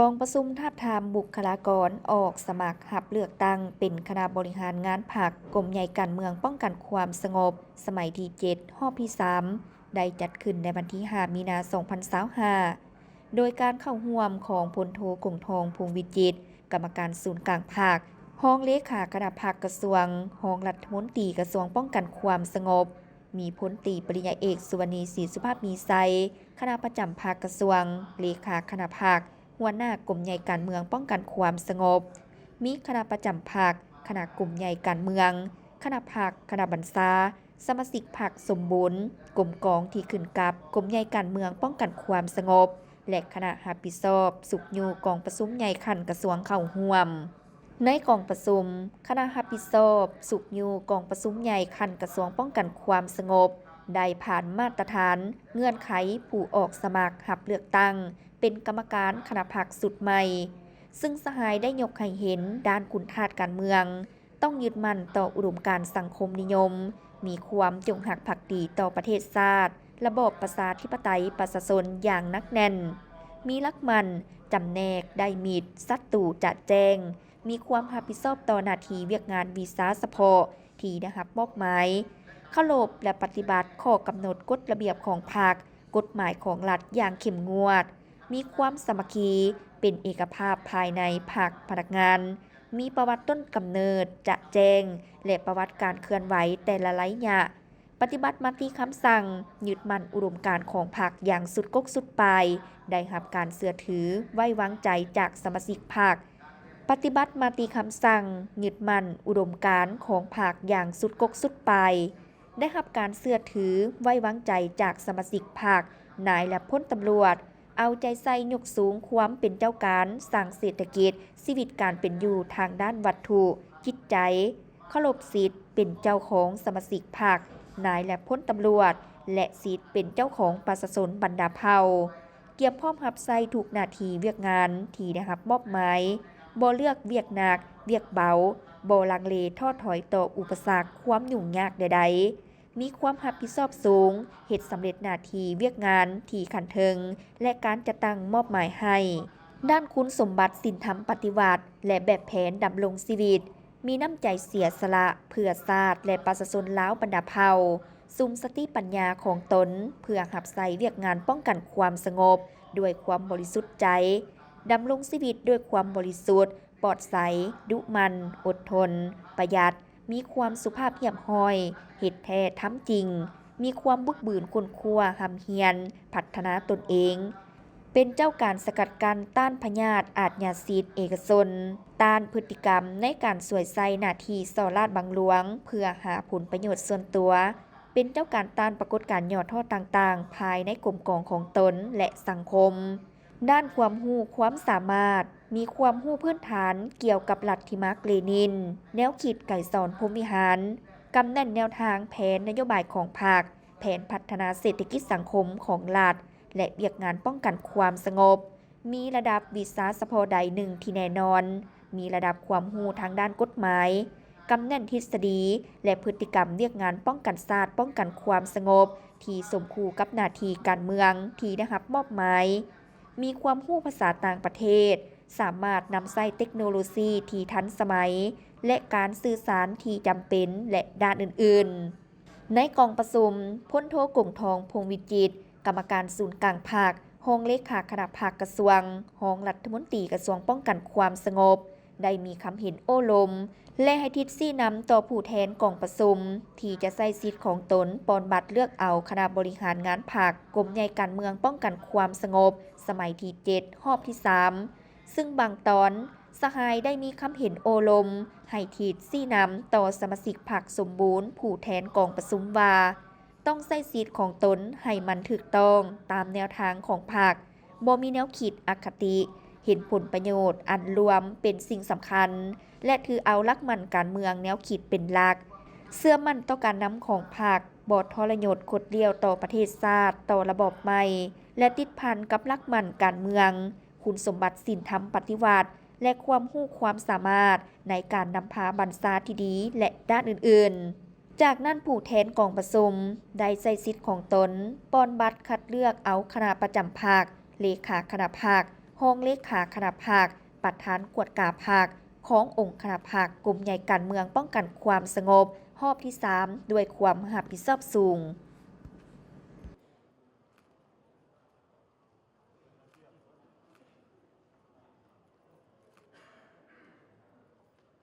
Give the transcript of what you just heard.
ກອງປະຊຸມທາບທາມບຸກຄະລາກອນອອກສະໝັກຮັບເລືອກຕັ້ງເປັນຄະນະບໍລິຫານງານພັກ ກົມໃຫຍ່ການເມືອງປ້ອງກັນຄວາມສະຫງົບ ສະໄໝທີເຈັດ ຮອບທີສາມ ໄດ້ຈັດຂຶ້ນໃນວັນທີຫ້າ ມີນາ ສອງພັນຊາວຫ້າ ໂດຍການເຂົ້າຮ່ວມຂອງພົນໂທ ກົງທອງ ພົງວິຈິດ ກຳມະການສູນກາງພັກ, ຮອງເລຂາຄະນະພັກກະຊວງ, ຮອງລັດຖະມົນຕີກະຊວງປ້ອງກັນຄວາມສະຫງົບ, ມີພົນຕີປະລິນຍາເອກ ສຸວັນນີ ສີສຸພາບມີໄຊ ຄະນະປະຈຳພັກກະຊວງ, ເລຂາຄະນະພັກ, ຫົວໜ້າກົມໃຫຍ່ການເມືອງປ້ອງກັນຄວາມສະຫງົບ, ມີຄະນະປະຈຳພັກ, ຄະນະກົມໃຫຍ່ການເມືອງ, ຄະນະພັກ, ຄະນະບັນຊາ, ສະມາຊິກພັກສົມບູນ, ກົມກອງທີ່ຂຶ້ນກັບກົມໃຫຍ່ການເມືອງປ້ອງກັນຄວາມສະຫງົບ ແລະ ຄະນະຮັບຜິດຊອບຊຸກຍູ້ກອງປະຊຸມໃຫຍ່ຂັ້ນກະຊວງເຂົ້າຮ່ວມ. ໃນກອງປະຊຸມ, ຄະນະຮັບຜິດຊອບຊຸກຍູ້ກອງປະຊຸມໃຫຍ່ຂັ້ນກະຊວງປ້ອງກັນຄວາມສະຫງົບ ໄດ້ຜ່ານມາດຕະຖານເງື່ອນໄຂຜູ້ອອກສະໝັກຮັບເລືອກຕັ້ງເປັນກຳມະການຄະນະພັກຊຸດໃໝ່, ຊຶ່ງສະຫາຍໄດ້ຍົກໃຫ້ເຫັນດ້ານຄຸນທາດການເມືອງ, ຕ້ອງຍຶດໝັ້ນຕໍ່ອຸດົມການສັງຄົມນິຍົມ, ມີຄວາມຈົງຮັກພັກດີຕໍ່ປະເທດຊາດ, ລະບອບປະຊາທິປະໄຕປະຊາຊົນຢ່າງໜັກແໜ້ນ, ມີຫຼັກໝັ້ນ, ຈຳແນກໄດ້ມິດ, ສັດຕູຈະແຈ້ງ, ມີຄວາມຮັບຜິດຊອບຕໍ່ໜ້າທີ່ວຽກງານວິຊາສະເພາະທີ່ໄດ້ຮັບມອບໝາຍ, ເຄົາລົບ ແລະ ປະຕິບັດຂໍ້ກຳນົດກົດລະບຽບຂອງພັກ, ກົດໝາຍຂອງລັດຢ່າງເຂັ້ມງວດ, ມີຄວາມສາມັກຄີ, ເປັນເອກະພາບພາຍໃນພັກພະນັກງານ, ມີປະຫວັດຕົ້ນກຳເນີດຈະແຈ້ງ ແລະ ປະຫວັດການເຄື່ອນໄຫວແຕ່ລະໄລຍະ, ປະຕິບັດມະຕິຄຳສັ່ງ, ຍຶດໝັ້ນອຸດົມການຂອງພັກຢ່າງສຸດກົກສຸດປາຍ, ໄດ້ຮັບການເຊື່ອຖືໄວ້ວາງໃຈຈາກສະມາຊິກພັກ, ປະຕິບັດມະຕິຄຳສັ່ງ, ຍຶດໝັ້ນອຸດົມການຂອງພັກຢ່າງສຸດກົກສຸດປາຍ, ໄດ້ຮັບການເຊື່ອຖືໄວ້ວາງໃຈຈາກສະມາຊິກພັກ, ນາຍ ແລະ ພົນຕຳຫຼວດ, ເອົາໃຈໃສ່ຍົກສູງຄວາມເປັນເຈົ້າການ, ສ້າງເສດຖະກິດ, ຊີວິດການເປັນຢູ່ທາງດ້ານວັດຖຸ, ຈິດໃຈ, ເຄົາລົບສິດເປັນເຈົ້າຂອງສະມາຊິກພັກ, ນາຍ ແລະ ພົນຕຳຫຼວດ, ແລະ ສິດເປັນເຈົ້າຂອງປະຊາຊົນບັນດາເຜົ່າ, ກຽມພ້ອມຮັບໃຊ້ທຸກໜ້າທີ່ວຽກງານທີ່ໄດ້ຮັບມອບໝາຍ, ບໍ່ເລືອກວຽກໜັກ, ວຽກເບົາ, ບໍ່ລັງເລທໍ້ຖອຍຕໍ່ອຸປະສັກຄວາມຫຍຸ້ງຍາກໃດໆ. ມີຄວາມຮັບຜິດຊອບສູງ, ເຮັດສຳເລັດໜ້າທີ່ວຽກງານທີ່ຂັ້ນເທິງ ແລະ ການຈັດຕັ້ງມອບໝາຍໃຫ້. ດ້ານຄຸນສົມບັດສິນທຳປະຕິວັດ ແລະ ແບບແຜນດຳລົງຊີວິດ, ມີນ້ຳໃຈເສຍສະຫຼະເພື່ອຊາດ ແລະ ປະຊາຊົນລາວບັນດາເຜົ່າ, ສຸມສະຕິປັນຍາຂອງຕົນເພື່ອຮັບໃຊ້ວຽກງານປ້ອງກັນຄວາມສະຫງົບດ້ວຍຄວາມບໍລິສຸດໃຈ, ດຳລົງຊີວິດດ້ວຍຄວາມບໍລິສຸດ, ປອດໃສ, ດຸໝັ່ນ, ອົດທົນ, ປະຢັດ, ມີຄວາມສຸພາບຮຽບຮ້ອຍ, ເຮັດແທ້ທຳຈິງ, ມີຄວາມບຶກບືນຄົ້ນຄວ້າ, ຮ່ຳຮຽນ, ພັດທະນາຕົນເອງ, ເປັນເຈົ້າການສະກັດກັ້ນຕ້ານພະຍາດອາດຍາສິດເອກະຊົນ, ຕ້ານພຶດຕິກຳໃນການສວຍໃຊ້ໜ້າທີ່ສໍ້ລາດບັງຫຼວງເພື່ອຫາຜົນປະໂຫຍດສ່ວນຕົວ, ເປັນເຈົ້າການຕ້ານປາກົດການຫຍໍ້ທໍ້ຕ່າງໆພາຍໃນກົມກອງຂອງຕົນ ແລະ ສັງຄົມ. ດ້ານຄວາມຮູ້ຄວາມສາມາດ, ມີຄວາມຮູ້ພື້ນຖານກ່ຽວກັບລັດທິມາກເລນິນ, ແນວຄິດໄກສອນພົມວິຫານ, ກຳແໜ້ນແນວທາງແຜນນະໂຍບາຍຂອງພັກ, ແຜນພັດທະນາເສດຖະກິດສັງຄົມຂອງລັດ ແລະ ວຽກງານປ້ອງກັນຄວາມສະຫງົບ, ມີລະດັບວິຊາສະເພາະໃດໜຶ່ງທີ່ແນ່ນອນ, ມີລະດັບຄວາມຮູ້ທາງດ້ານກົດໝາຍ, ກຳແໜ້ນທິດສະດີ ແລະ ພຶດຕິກຳວຽກງານປ້ອງກັນຊາດ, ປ້ອງກັນຄວາມສະຫງົບທີ່ສົມຄູ່ກັບໜ້າທີ່ການເມືອງທີ່ໄດ້ຮັບມອບໝາຍ, ມີຄວາມຮູ້ພາສາຕ່າງປະເທດ, ສາມາດນຳໃຊ້ເຕັກໂນໂລຊີທີ່ທັນສະໄໝ ແລະ ການສື່ສານທີ່ຈຳເປັນ ແລະ ດ້ານອື່ນໆ. ໃນກອງປະຊຸມ, ພົນໂທ ກົງທອງ ພົງວິຈິດ, ກຳມະການສູນກາງພັກ, ຮອງເລຂາຄະນະພັກກະຊວງ, ຮອງລັດຖະມົນຕີກະຊວງປ້ອງກັນຄວາມສະຫງົບ, ໄດ້ມີຄຳເຫັນໂອ້ລົມ ແລະ ໃຫ້ທິດຊີ້ນຳຕໍ່ຜູ້ແທນກອງປະຊຸມ ທີ່ຈະໃຊ້ສິດຂອງຕົນປ່ອນບັດເລືອກເອົາຄະນະບໍລິຫານງານພັກ ກົມໃຫຍ່ການເມືອງປ້ອງກັນຄວາມສະຫງົບ ສະໄໝທີເຈັດ ຮອບທີສາມ ຊຶ່ງບາງຕອນ ສະຫາຍໄດ້ມີຄຳເຫັນໂອ້ລົມ ໃຫ້ທິດຊີ້ນຳຕໍ່ສະມາຊິກພັກສົມບູນຜູ້ແທນກອງປະຊຸມວ່າ ຕ້ອງໃຊ້ສິດຂອງຕົນໃຫ້ມັນຖືກຕ້ອງຕາມແນວທາງຂອງພັກ, ບໍ່ມີແນວຄິດອະຄະຕິ, ເຫັນຜົນປະໂຫຍດອັນລວມເປັນສິ່ງສຳຄັນ ແລະ ຖືເອົາຫຼັກໝັ້ນການເມືອງແນວຄິດເປັນຫຼັກ, ເຊື່ອໝັ້ນຕໍ່ການນຳຂອງພັກ, ບໍ່ທໍລະຍົດຄົດລ້ຽວຕໍ່ປະເທດຊາດ, ຕໍ່ລະບອບໃໝ່ ແລະ ຕິດພັນກັບຫຼັກໝັ້ນການເມືອງ, ຄຸນສົມບັດສິນທຳປະຕິວັດ ແລະ ຄວາມຮູ້ຄວາມສາມາດໃນການນຳພາບັນຊາທີ່ດີ ແລະ ດ້ານອື່ນໆ. ຈາກນັ້ນຜູ້ແທນກອງປະຊຸມໄດ້ໃຊ້ສິດຂອງຕົນປ່ອນບັດຄັດເລືອກເອົາຄະນະປະຈຳພັກ, ເລຂາຄະນະພັກ, ຮອງເລຂາຄະນະພັກ, ປະທານກວດກາພັກ ຂອງອົງຄະນະພັກ ກຸ່ມໃຫຍ່ການເມືອງປ້ອງກັນຄວາມສະຫງົບ ຮອບທີສາມ ດ້ວຍຄວາມຮັບຜິດຊອບສູງ.